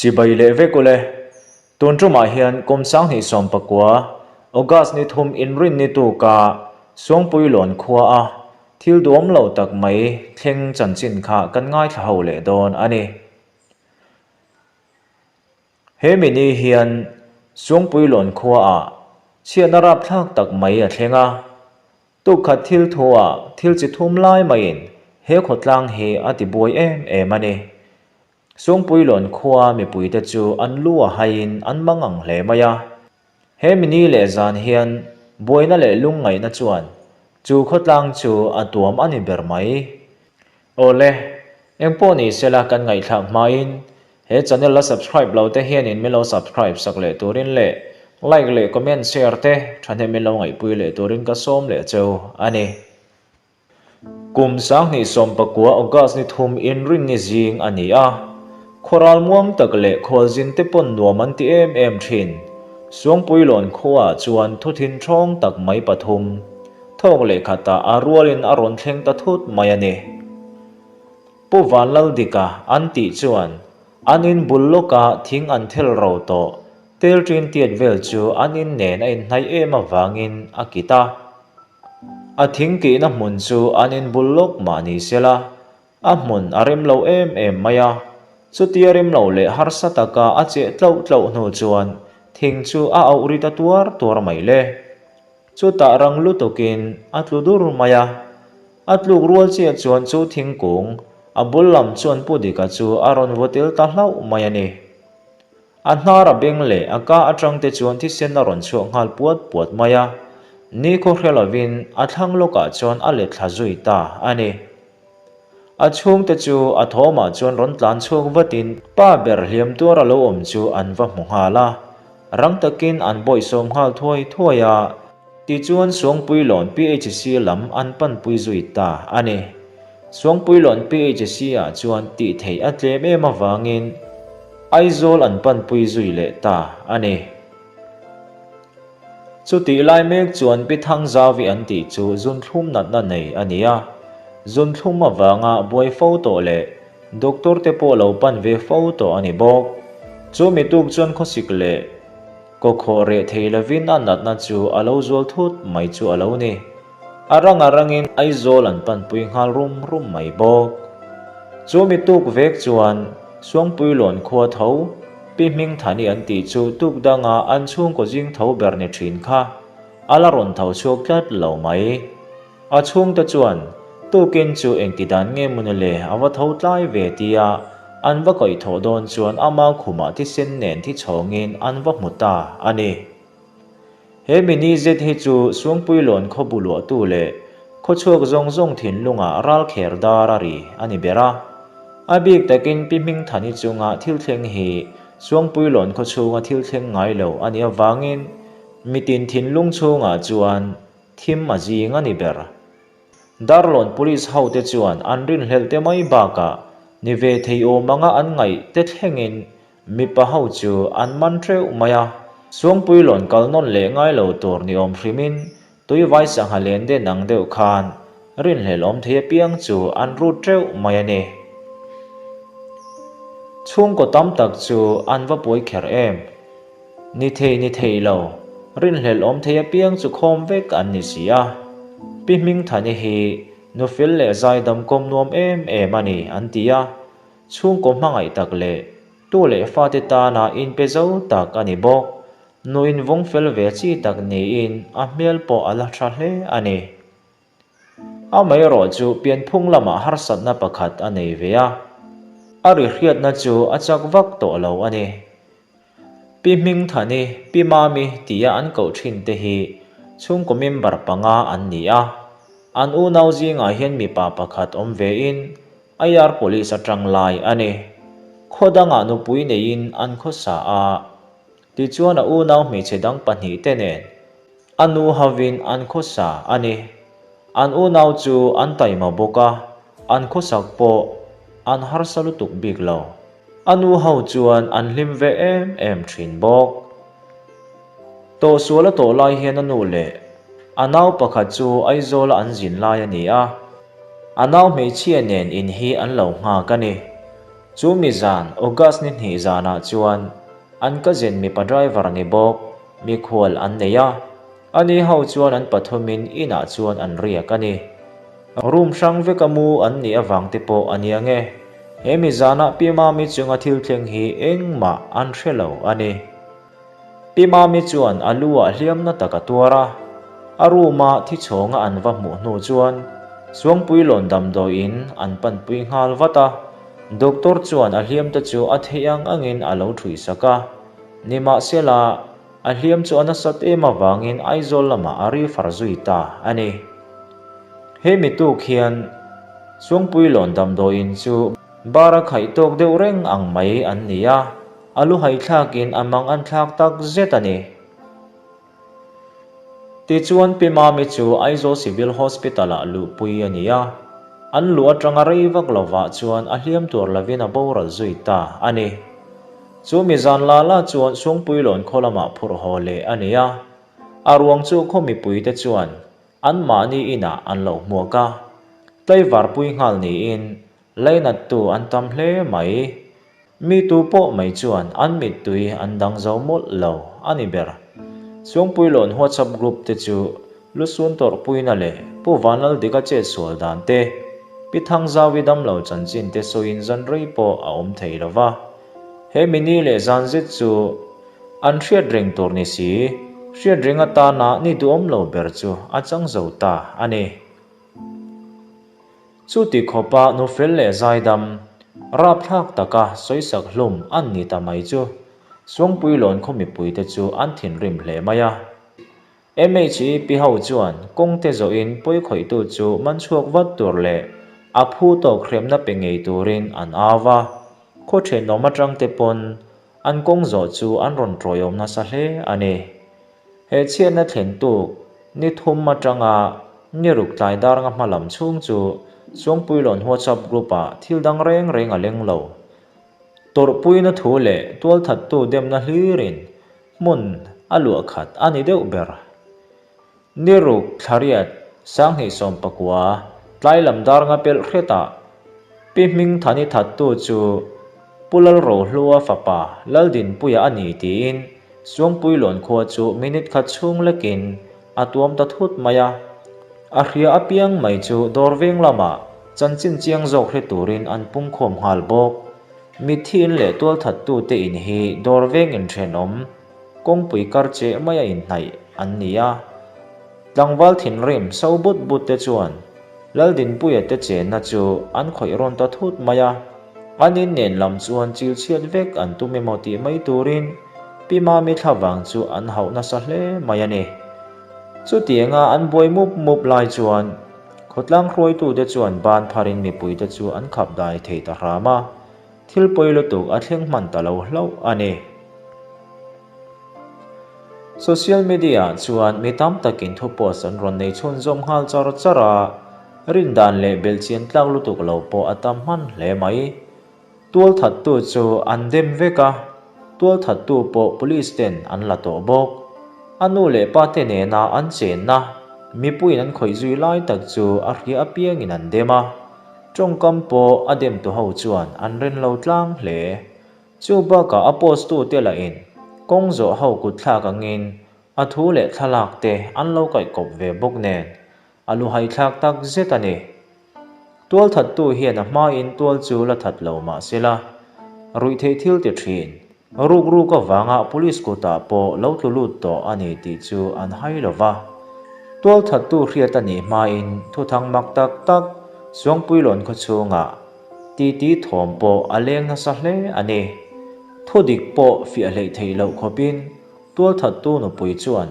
Chibai leh vek ule. Tun tumah hian kum 2019 August ni thum inrin ni tuka Suangpuilawn khua a thil duhawm lo tak mai thleng chanchin kha kan ngaithla ho leh dawn a ni. He mi ni hian Suangpuilawn khua ah chhiatna rapthlak tak mai a thleng a. Tukkhat thil thu ah thil chi thum lai maiin he khawtlang hi a ti buai em em a ni. Sungpuilawn khua mipuite chu an lu a haiin an mang ang hle mai a. He mi ni leh zan hian buaina leh lungngaihna chuan chu khawtlang chu a tuam a ni ber mai. Awle, engpawh ni sela kan ngaihthlak hmain he channel la subscribe lo te hianin min lo subscribe sak leh turin leh like leh comment share te thahnem min lo ngaihpui leh turin ka sawm leh cheu a ni. Kum 2019 August ni thum inrinni zing a ni a, khuaral muang tak leh khualzin te pawn nuam an ti em em thin. Suangpuilawn khuaah chuan thuthin thawng tak mai pathum, thawk leh khatah a rualin a rawn thleng ta thut mai a ni. Pu Vanlaldika an tih chuan an in bul lawka thing an thel ro tawh tel ṭin tiat vel chu an in nen a inhnaih em avangin a kit a. A thing kihna hmun chu an inbul lawk mah ni sela, a hmun a rem lo em em mai a. Chutia rem lo leh harsa taka a cheh tlauh tlauh hnu chuan thing chu a auh ri ta tuar tuar mai le. Chutah rang lutukin a tlu dur mai a. A tluk rual chiah chuan chu thingkung a bul lam chuan Pu Dika chu a rawn vaw tel ta hlauh mai a ni. A hnar a beng leh a ka atang te chuan thisen a rawn chhuak nghal puat puat mai a, nikhaw hre lovin a thlang lawkah chuan a let thla zui ta a ni. A chhungte chu a thawmah chuan rawn tlan chhuak vatin pa ber hliam tuar a lo awm chu an va hmu nghal a, rang takin an bawihsawm nghal thuai thuai a, Tichuan Suangpuilawn PHC lam an panpui zui ta a ni. Suangpuilawn PHC ah chuan tih theih a tlem em avangin Aizawl an panpui zui leh ta a ni. Chutih lai mek chuan Pi Thangzauvi an tih chu zunthlum natna nei a ni a. Zunthlum avanga buai fo tawh leh doctor te pawh lo pan ve fo tawh a ni bawk. Chu mi tuk chuan khawsik leh. Kawkhawh reh thei lovin a natna chu a lo zual thut mai chu a lo ni. A rang a rangin Aizawl an panpui nghal rum rum mai bawk. Chu mi tuk vek chuan Suangpuilawn khua tho, Pi Hmingthani an tih chu tuk danga an chhungkaw zing tho ber ni thin kha a la rawn tho chhuak tlat lo mai. A chhungte chuan, Tukin chu engti dan nge maw ni le, a va tho tlai ve tia an va kaih thawh dawn chuan ama khumah thisen nen thi chhawngin an va hmu ta a ni. He mini zet hi chu Suangpuilawn khaw bu luahtu leh khawchhuak zawng zawng thinlungah ralkher dar a ri a ni ber a. A bik takin Pi Hmingthani chunga thil thleng hi Suangpuilawn khawchhunga thil thleng ngai lo a nih avangin mitin thinlung chhungah chuan Thim a zing a ni ber. Darlawn Police ho te chuan an rinhlelh te mai bakah ni ve thei awm anga an ngaih te thlengin mipa ho chu an man teuh mai a. Suangpuilawn kal nawn leh ngai lo tur ni awm hrimin tuivai sangha len den ang deuh khan rinhlelh awm thei apiang chu an rut teuh mai a ni. Chhungkaw tam tak chu an va pawi kher em. Ni thei ni thei lo, rinhlelh awm thei apiang chu khawm vek an ni si a. Pi Hmingthani hi nu fel leh zaidam kawm nuam em em a ni an ti a, chhungkaw hmangaih tak leh tu leh fate tana inpe zo tak a ni bawk. Nu invawng fel ve chi tak niin a hmel pawh a la tha hle a ni. Amaherawh chu pianphung lamah harsatna pakhat a nei ve a, a ri hriatna chu a chak vak tawh lo a ni. Pi Hmingthani, Pi Mami tia an koh thin te hi chhungkaw member panga an ni a, an unau zingah hian mipa pakhat awm vein IR Police atang lai a ni. Khaw dangah nupui neiin an khawsa a, tichuan a unau hmeichhe dang pahnihte nen A nu hovin an khawsa a ni. An unau chu an taima bawk a, an khawsak pawh an harsa lutuk bik lo. A nu ho chuan an hlim ve em em thin bawk. Tawhsual a tawh lai hian a nu leh a nau pakhat chu Aizawla an zin lai a ni a, a nau hmeichhia nen in hi an lo nghak a ni. Chu mi zan, August ni hnih zanah chuan an cousin mipa driver ni bawk mikhual an nei a, ani ho chuan an pathumin inah chuan an riak a ni. Room hrang veka mu an nih avang te pawh a nia nge, he mi zanah Pi Mami chunga thil thleng hi engmah an hre lo a ni. Pi Mami chuan a lu ah hliamna tak a tuar a, a room a thi chhawnga an va hmuh hnu chuan Suangpuilawn damdawiin an panpui nghal vat a, doctor chuan a hliam te chu a theih ang angin a lo ṭhui sak a, nimahsela a hliam chu a nasat em avangin Aizawl lamah a refer zui ta a ni. He mi tuk hian Suangpuilawn damdawiin chu bar a khaih tawk deuh reng ang mai an ni a, A lu haithlakin a mang an thlak tak zet a ni. Tichuan Pi Mami chu Aizawl Civil Hospital-ah luhpui a ni a, an luh atanga rei vak lovah chuan a hliam tur lovin a boral zui ta a ni. Chu mi zan la la chuan Sungpuilawn khaw lamah phurh haw leh a ni a, a ruang chu khaw mipuite chuan anmahni inah an lo hmuak a, tlaivarpui nghal niin Lainattu an tam hle mai. Mi tu pawh mai chuan an mittui an dang zo mawlh lo a ni ber. Chhungpuilawn WhatsApp group te chu lusun tawrhpuina leh Pu Vanlaldika chetsual dan te, Pi Thangzauvi damlo chanchin te sawiin zan rei pawh a awm thei lo va. He mini leh zan zet chu an hriat reng tur ni si, hriat reng atana ni duhawm lo ber chu a chang zo ta a ni. Chuti khawpa nu fel leh zaidam, rapthlak taka sawisak hlum an ni ta mai chu Suangpuilawn khaw mipuite chu an thinrim hle mai a. MHEP ho chuan kawngte zawhin pawikhawihtu chu man chhuak vat tur leh a phu tawk hremna pe ngei turin an au a, khaw thenawm atangte pawn an kawng zawh chu an rawn tawiawm nasa hle a ni. He chhiatna thlen tuk ni thum atanga ni ruk tlai dar nga hma lam chhung chu Suangpuilawn WhatsApp group-ah thil dang reng reng a leng lo. Tawrhpuina thu leh tualthattu demna hlirin hmun a luah khat a ni deuh ber. Ni ruk thlariat 2019 tlai lam dar nga pelh hretah Pi Hmingthani thattu chu Pu Lalrohlua fapa Laldinpuia a ni tiin Suangpuilawn khua chu minute khat chhung lekin a tuam ta thut mai a. A hria apiang mai chu dawr veng lamah chanchin chiang zawk hre turin an pungkhawm nghal bawk. Mitthi in leh tualthattute in hi dawr veng inthenawm Kawngpui kar cheh mai a inhnaih an ni a, tlangval thinrim so but but te chuan Laldinpuia te chenna chu an khawih rawn ta thut mai a, an in nen lam chuan chil chhiat vek an tum emaw tih mai turin Pi Mami thlavang chu an hauh nasa hle mai a ni. Chutianga an buai mup mup lai chuan khawtlang hruaitute chuan ban pharin mipuite chu an khap dai thei ta hram a. Thil pawi lutuk a thleng hman ta lo hlauh a ni. Social media-ah chuan mi tam takin thu post an rawn nei chhunzawm nghal char char a, rindan leh belhchian tlak lutuk lo pawh a tam hman hle mai. Tualthattu chu an dem vek a, tualthattu pawh police ten an la tawh bawk. A nu leh pa te nena an chenna mipuiin an khawih zui lai tak chu a hria apiangin an dem a. Tawngkam pawh a demtu ho chuan an rin lo tlang hle. Chu bakah a post tu te lahin kawng zawh ho kut thlak angin a thu leh thlalak te an lo kaih kawp ve bawk nen a luhai thlak tak zet a ni. Tualthattu hian a hmain tual chu la that lo mah sela ruihtheih thil ti thin. Rukruk avanga police kutah pawh lo tlu lut tawh a ni tih chu an hai lo va. Tualthattu hriat a nih hmain thuthang mak tak tak Suangpuilawn khaw chhungah titi thawm pawh a leng nasa hle a ni. Thudik pawh fiah hleih theih loh khawpin tualthattu nupui chuan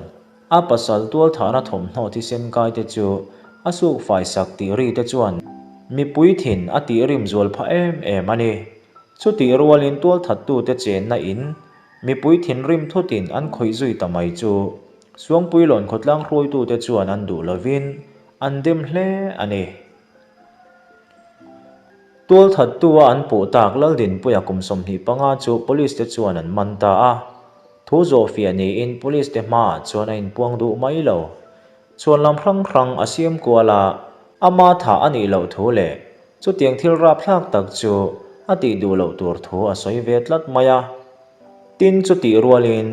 a pasal tualthahna thawmhnaw thisen kai te chu a suk fai sak tih ri te chuan mipui thin a tih rim zual phah em em a ni. Chutih rualin tualthattute chenna in mipui thinrim thutin an khawih zui ta mai chu Suangpuilawn khawtlang hruaitute chuan an duh lovin an dem hle a ni. Tualthattu-a an puh tak Laldinpuia kum 25 chu police te chuan an man ta a, thu zawhfiah niin police te hmaah chuan a inpuang duh mai lo. Chhuan lam hrang hrang a siam kual a, ama thah a nih loh thu leh chutiang thil rapthlak tak chu. a tih duh loh tur thu a sawi ve tlat mai a. Tin, chutih rualin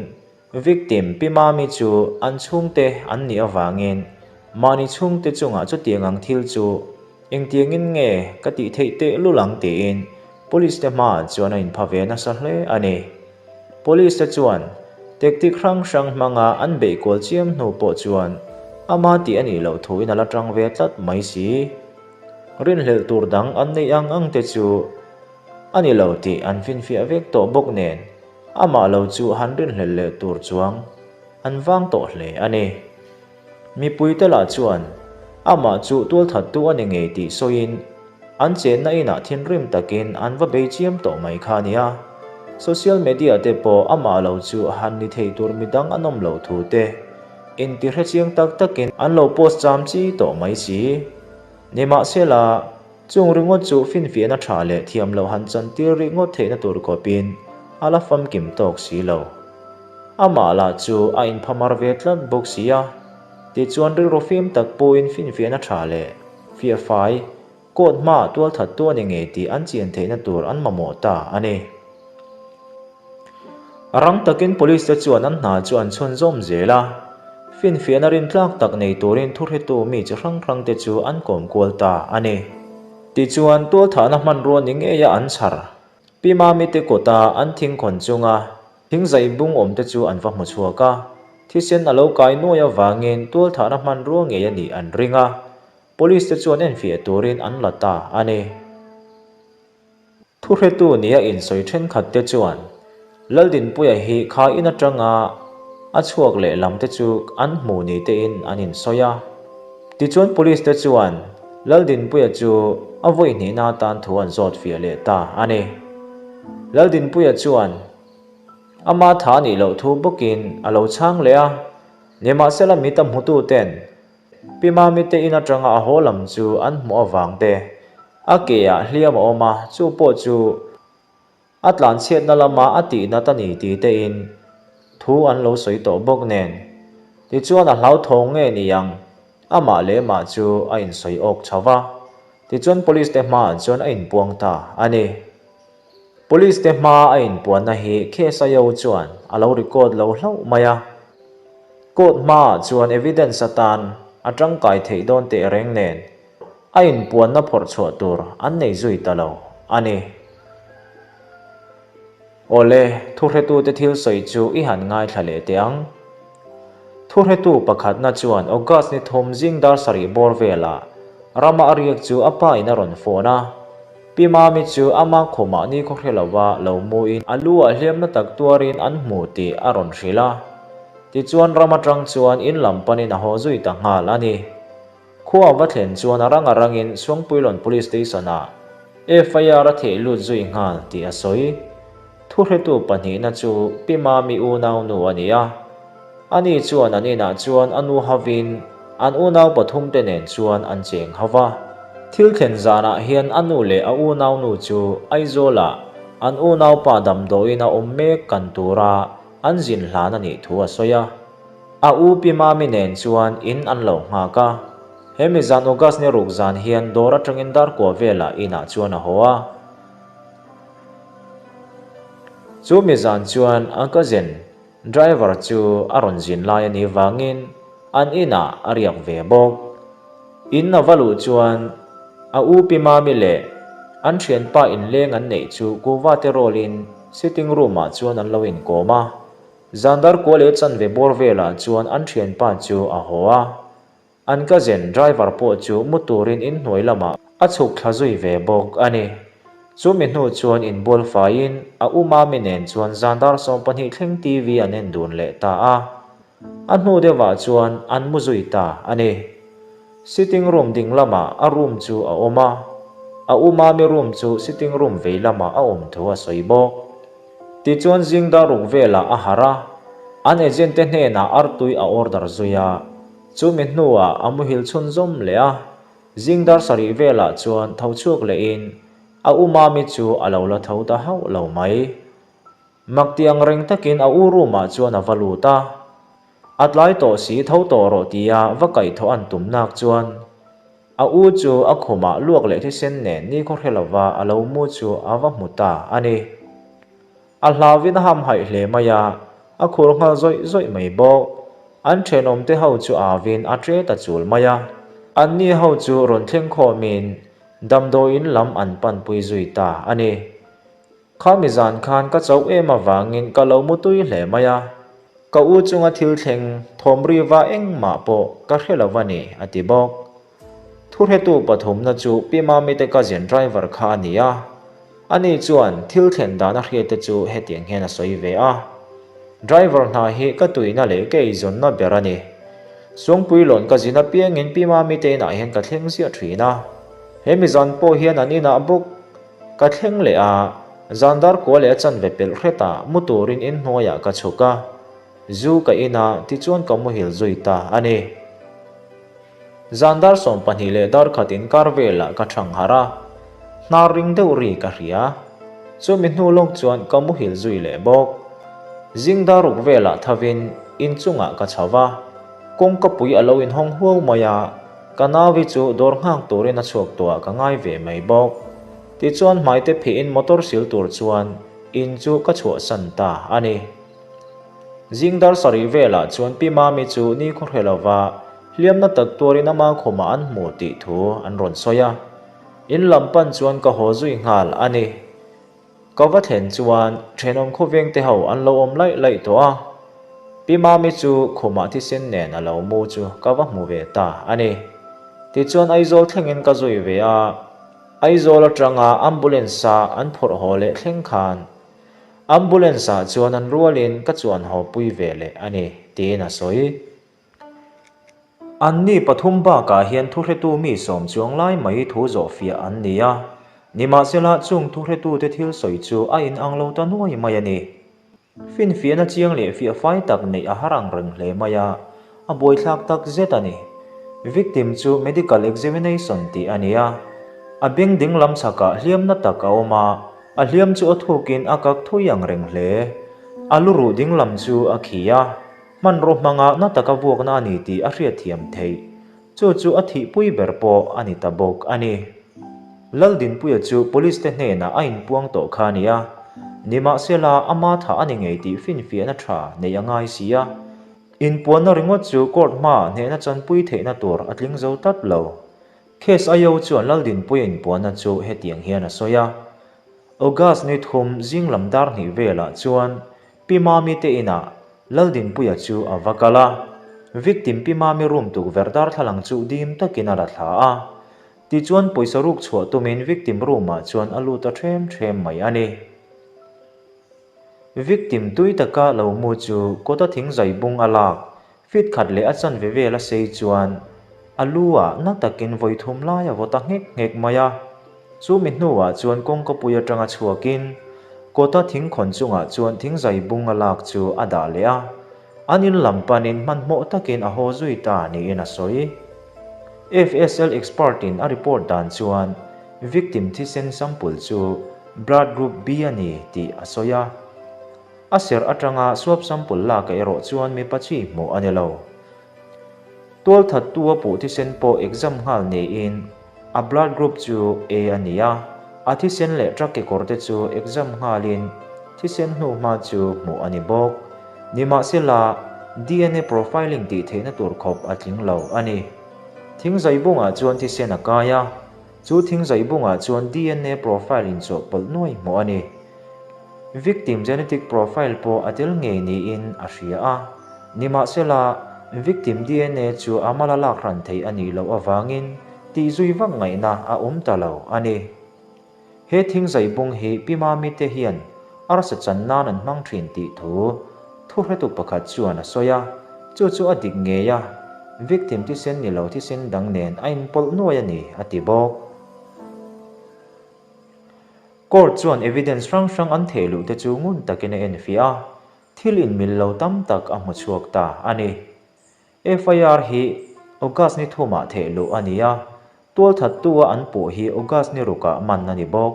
victim Pi Mami chu an chhungte an nih avangin mahni chhungte chungah chutiang ang thil chu engtiangin nge ka tih theih tehlul ang tiin Police te hmaah chuan a inpha ve nasa hle a ni. Police te chuan tactic hrang hrang hmanga an beih kual chiam hnu pawh chuan ama tih a nih loh thuin a la tang ve tlat mai si. Rinhlelh tur dang an neih ang ang te chu a ni lo tih an finfiah vek tawh bawk nen amah lo chu han rinhlelh leh tur chuang an vang tawh hle a ni. Mipuite lah chuan amah chu tualthattu a ni ngei tih sawiin an chenna inah thinrim takin an va bei chiam tawh mai kha a nia. Social media te pawh amah lo chu han ni thei tur midang an awm loh thu te intihre chiang tak takin an lo post cham chi tawh mai si. Nimahsela, chung ringawt chu finfiahna tha leh thiam loh han chantir rihngawt theihna tur khawpin a la famkim tawk si lo. Amah lah chu a inphamar ve tlat bawk si a, tichuan rilru fim tak pawhin finfiahna tha leh fiahfai court hmaah tualthattu a ni ngei tih an chian theihna tur an mamawh ta a ni. Rang takin police te chuan an hna chu an chhunzawm zel a, finfiahna rintlak tak nei turin thuhretu mi chi hrang hrang te chu an kawm kual ta a ni. Tichuan tualthahna hmanrua ni ngeia an chhar. Pi Mami te kawta an thingkhawn chunga thingzai bung awm te chu an va hmu chhuak a, thisen a lo kai nuai avangin tualthahna hmanrua ngei a nih an ring a, police te chuan enfiah turin an la ta a ni. Thuhretu nia insawi thenkhat te chuan Laldinpuia hi kha in atanga a chhuak leh lam te chu an hmu ni tein an insawi a. Tichuan Police te chuan Laldinpuia chu a vawi hnihna atan thu an zawt fiah leh ta a ni. Laldinpuia chuan ama tha nih loh thu bawkin a lo chhang leh a, nimahsela mita hmutu ten Pi Mami te in atanga a haw lam chu an hmuh avang te a ke ah hliam a awm a, chu pawh chu a tlanchhiatna lama a tihnat a ni ti te in thu an lo sawi tawh bawk nen. Tichuan a hlauthawng nge ni ang, amah leh mah chu a insawi awk chho va, tichuan police te hmaah chuan a inpuang ta a ni. Police te hma a inpuanna hi KSIO chuan a lo record lo hlauh mai a. Court hmaah chuan evidence atan a tangkai theih dawn teh reng nen a inpuanna phawrh chhuah tur an nei zui ta lo a ni. Awle, thuhretute thil sawi chu i han ngaithla leh teh ang. Thuhretu pakhatna chuan August ni thum zing dar sarih bawr velah rama a riak chu a pa in a rawn phone a. Pi Mami chu ama khumah ni khawhre lova lo muin a lu ah hliamna tak tuarin an hmu tih a rawn hrilh a. Tichuan ram atang chuan in lam panin a haw zui ta nghal a ni. Khua va thlen chuan a rang a rangin Suangpuilawn Police Station-ah FIR a theh lut zui nghal tih a sawi. Thuhretu pahnihna chu Pi Mami unaunu a ni a. Ani chuan an inah chuan a nu havin an unau pathumte nen chuan an cheng ho va. Thil thlen zanah hian a nu leh a unaunu chu Aizawlah an unaupa damdawiin a awm mek kan tura an zin hlan a nih thu a sawi a. A u Pi Mami nen chuan in an lo nghak a. He mi zan August ni ruk zan hian dawr atangin darkua velah inah chuan a haw a. Chu mi zan chuan a cousin driver chu a rawn zin lai a nih vangin an inah a riak ve bawk. In a va luh chuan a u Pi Mami leh an thianpa inleng an neih chu kuhva te rawlin sitting room ah chuan an lo inkawm a. Zandar kua leh chanve bawr velah chuan an thianpa chu a haw a. An cousin driver pawh chu mu turin inhnuai lamah a chhuk thla zui ve bawk a ni. Chu mi hnu chuan inbual faiin a u Mami nen chuan zandar 12 thleng TV an en dun leh ta a. A hnu deuhah chuan an mu zui ta a ni. Sitting room ding lamah a room chu a awm a, a u Mami room chu sitting room vei lamah a awm thu a sawi bawk. Tichuan zing dar ruk velah a harh a, an agent te hnenah artui a order zui a, chumi hnuah a muhil chhunzawm leh a, zing dar sarih velah chuan tho chhuak lehin a u Mami chu a lo la tho ta hauh lo mai. Mak ti ang reng takin a u room ah chuan a va lut a, a tlai tawh si tho tawh rawh tia va kaihthawh an tum nak chuan. A u chu a khumah luak leh thisen nen nikhaw hre lova a lo mu chu a va hmu ta a ni. A hlauvin a hamhaih hle mai a, a khur nghal zawih zawih mai bawk. An thenawmte ho chu avin a ṭe ta chul mai a. Anni ho chu rawn thleng khawmin damdawiin lam an panpui zui ta a ni. Khami zan khan ka chauh em avangin ka lo mu tui hle mai a, ka u chunga thil thleng thawm riva engmah pawh ka hre lo a ni, a ti bawk. Thuhretu pathumna chu Pi Mami te cousin driver kha a ni a, ani chuan thil thlen dan a hriat te chu hetiang hian a sawi ve a, Driver hna hi ka tuina leh ka eizawnna ber a ni. Suangpuilawn ka zin apiangin Pi Mami te inah hian ka thleng ziah thin a, he mi zan pawh hian an inah bawk Ka thleng leh a, zan dar kua leh a chanve pelh hretah mu turin inhnuaiah ka chhuk a, zu ka in a, tichuan ka muhil zui ta a ni. Zan dar 12 leh dar khat inkar velah ka thang harh a, hnar ring deuh ri ka hria. Chumi hnu lawk chuan ka muhil zui leh bawk. Zing dar ruk velah thavin inchungah ka chho va, kawngka pui a lo inhawng huau mai a, Ka nauvi chu dawr nghak turin a chhuak tawhah ka ngai ve mai bawk. Tichuan hmaite phihin motor sil tur chuan in chu ka chhuahsan ta a ni. Zing dar sarih velah chuan Pi Mami chu ni khaw hre lova hliamna tak tuarin ama khumah an hmu tih thu an rawn sawi a. In lam pan chuan ka haw zui nghal a ni. Ka va thlen chuan thenawm khawveng te ho an lo awm laih laih tawh a, Pi Mami chu khumah thisen nen a lo mu chu ka va hmu ve ta a ni. Tichuan Aizawl thlengin ka zui ve a, Aizawl atanga ambulance a an phawrh haw leh thleng khan ambulance ah chuan an rualin ka chuan haw pui ve leh a ni tiin a sawi. Anni pathum bakah hian thuhretu mi sawm chuang lai mai thu zawhfiah an ni a, nimahsela chung thuhretute thil sawi chu a inang lo ta nuai mai a ni. Finfiahna chiang leh fiahfai tak neih a har ang reng hle mai a, a buaithlak tak zet a ni. Victim chu medical examination tih a ni a, a beng ding lam chhakah hliamna tak a awm a, a hliam chu a thukin a kak thui ang reng hle. A luruh ding lam chu a khi a. Hmanraw hmanga na taka vuakna a ni tih a hriatthiam theih. Chu chu a thihpui ber pawh a ni ta bawk a ni. Laldinpuia chu Police te hnenah a inpuang tawh kha a ni a, nimahsela ama thah a ni ngei tih finfiahna tha neih a ngai si a. Inpuanna ringawt chu court hmaah hnehna chanpui theihna tur a tling zo tlat lo. Case IO chuan Laldinpuia inpuanna chu hetiang hian a sawi a, August ni thum zing lam dar hnih velah chuan Pi Mami te inah Laldinpuia chu a va kal a, victim Pi Mami room tukverh darthlalang chu dim takin a la thla a. Tichuan pawisa ruk chhuah tumin victim room ah chuan a lut a ṭhem ṭhem mai a ni. Victim tui taka lo mu chu kawta thing zai bung a lak Feet khat leh a chanve vel a sei chuan a lu ah na takin vawi thum lai a vaw ta nghek nghek mai a. Chu mi hnuah chuan kawngkapui atanga chhuakin kawta thingkhawn chungah chuan thingzai bung a lak chu a dah leh a, an in lam panin hmanhmawh takin a haw zui ta niin a sawi. FSL expert in a report dan chuan victim thisen sample chu blood group B a ni tih a sawi a. A serh atanga swab sample lak erawh chuan mipa chi hmuh a ni lo. Tualthattu a puh thisen pawh exam nghal niin a blood group chu A a ni a, a thisen leh truck kekawr te chu exam nghalin thisen hnuhma chu hmuh a ni bawk. Nimahsela, dna profiling tih theihna tur khawp a tling lo a ni. Thingzai bungah chuan thisen a kai a, chu thingzai bungah chuan dna profile inchawhpawlh nuai hmuh a ni. Victim genetic profile pawh a tel ngei niin a hria a, nimahsela victim dna chu a mala lak hran theih a nih loh avangin tih zui vak ngaihna a awm ta lo a ni. He thingzai bung hi Pi Mami te hian arsa chan nan an hmang thin tih thu thuhretu pakhat chuan a sawi a, chu chu a dik ngei a, victim thisen ni lo thisen dang nen a inpawlh nuai a ni a ti bawk. Court chuan evidence hrang hrang an theh luh te chu ngun takin a enfiah a, thil inmil lo tam tak a hmu chhuak ta a ni. FIR hi August ni thumah theh luh a ni a, tualthattu a an puh hi August ni rukah man a ni bawk.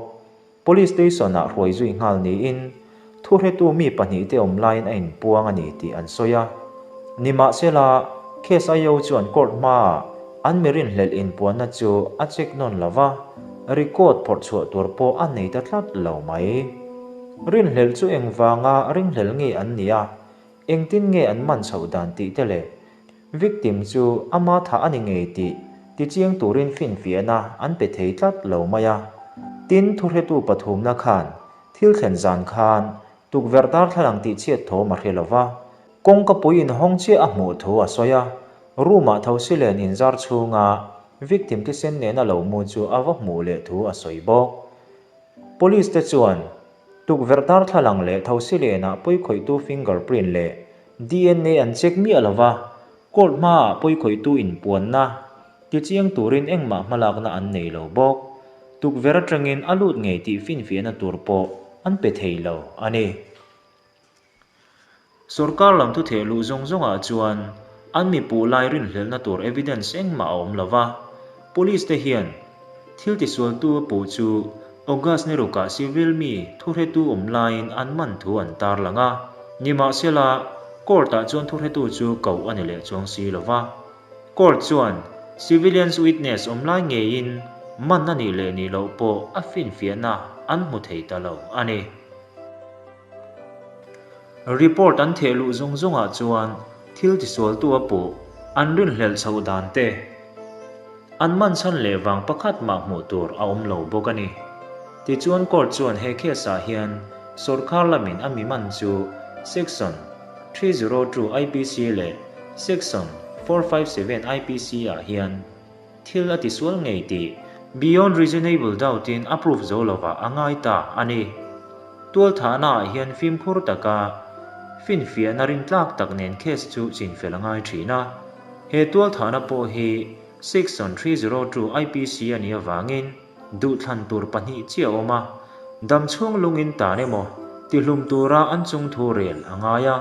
Police station-ah hruai zui nghal niin thuhretu mi pahnihte awm laiin a inpuang a ni tih an sawi a. Nimahsela, case IO chuan court hmaah. An mi rinhlelh inpuanna chu a check nawn lo va, record phawrh chhuah tur pawh a nei ta tlat lo mai. Rinhlelh chu engvanga ringhlel nge an nih a, engtin nge an man chhoh dan tih te leh victim chu ama thah a ni ngei tih tichiang turin finfiahna an pe thei tlat lo mai a. Tin, thuhretu pathumna khan thil thlen zan khan tukverh darthlalang tihchhiat thawm a hre lo va, kawngka pui inhawng chiah a hmuh thu a sawi a. Room-ah Thosilen inzar chhunga victim thisen nena lo mu chu a va hmuh leh thu a sawi bawk. Police te chuan tukverh darthlalang leh Thosilenah pawikhawihtu fingerprint leh dna an check miah lo va, court hmaah pawikhawihtu inpuanna tichiang turin engmah hmalakna an nei lo bawk. Tukverh atangin a lut ngei tih finfiahna tur pawh an pe thei lo a ni. Sorkar lam thutheh luh zawng zawngah chuan an mi puh lai rinhlelhna tur evidence engmah a awm lo va, Police te hian thil tisualtu a puh chu August ni rukah civil mi thuhretu awm laiin an man thu an tarlang a, nimahsela court-ah chuan thuhretu chu koh a ni leh chuang si lo va. Court chuan civilians witness awm lai ngeiin man a nih leh nih loh pawh a finfiahna an hmu thei ta lo a ni. Report an theh luh zawng zawngah chuan thil tisualtu a puh an rinhlelh chhoh dan te an man chhan leh vang pakhat mah hmuh tur a awm lo bawk a ni. Tichuan court chuan he case ah hian sawrkar lamin a mi man chu Section 302 IPC leh Section 457 IPC ah hian Thil a tisual ngei tih beyond reasonable doubt in a proof zo lovah a ngai ta a ni. Tualthahna ah hian fimkhur taka finfiahna rintlak tak nen case chu chinfel a ngai thin a. He tualthahna pawh hi 6.302 IPC a nih avangin duhthlan tur pahnih chiah a awm a, damchhung lungin tan emaw tihlum tura an chungthu rel a ngai a.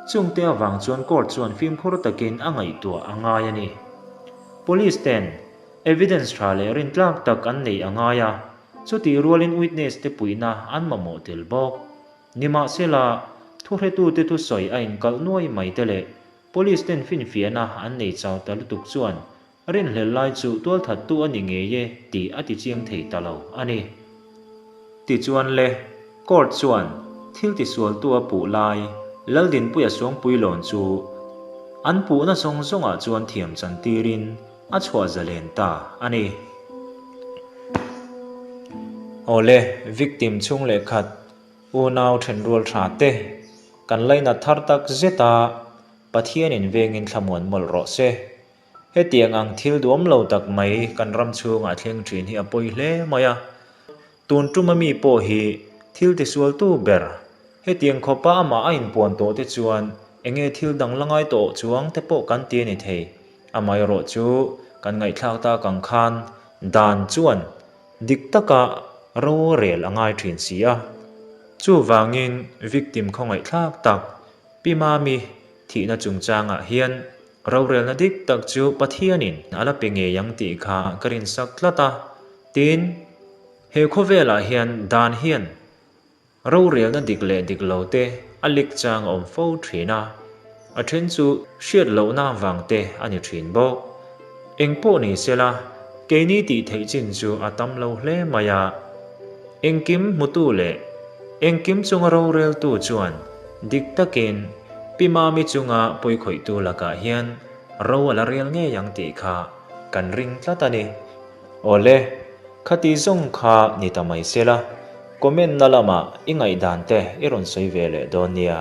Chungte avang chuan court chuan fimkhur takin a ngaihtuah a ngai a ni. Police ten evidence tha leh rintlak tak an neih a ngai a, chutih rualin witness te puihna an mamawh tel bawk. Nimahsela, thuhretute thusawi a inkalh nuai mai te leh police ten finfiahna an nei chau ta lutuk chuan rinhlelh lai chu tualthattu a ni ngei e tih a tichiang thei ta lo a ni. Tichuan le, Court chuan thil tisualtu a puh lai Laldinpuia Suangpuilawn chu an puhna zawng zawngah chuan thiam chan tirin a chhuah zalen ta a ni. Awle, victim chhung leh khat unau thenrual tha te kan lainat thar tak zet a, Pathianin vengin thlamuan mawlh rawh se. Hetiang ang thil duam lo tak mai kan ram chhungah thleng thin hi a pawi hle mai a. Tun tuma mi pawh hi thil tisualtu ber. Hetiang khawpa amah a inpuan tawh te chuan enge thil dang la ngai tawh chuang te pawh kan ti a ni thei. Amaherawh chu kan ngaihthlak tak ang khan dan chuan dik taka ro rel a ngai thin si a. Chuvangin victim khawngaihthlak tak Pi Mami thihna chungchangah hian Rorelna dik tak chu Pathianin a la pe ngei ang tih kha ka rinsak tlat a. Tin, he khawvelah hian dan hian rorelna dik leh dik lo te a lik chang a awm fo thin a, a then chu hriat lohna vang te a ni thin bawk. Eng pawh ni sela, keini tih theih chin chu a tam lo hle mai a. Engkim hmutu leh engkim chunga roreltu chuan dik takin Pi Mami chunga pawikhawihtu lakah hian ro a la rel ngei ang tih kha kan ring tlat a ni. Awle, khati zawng kha ni ta mai sela, comment na lamah i ngaihdan te i rawn sawi ve leh dawn nia.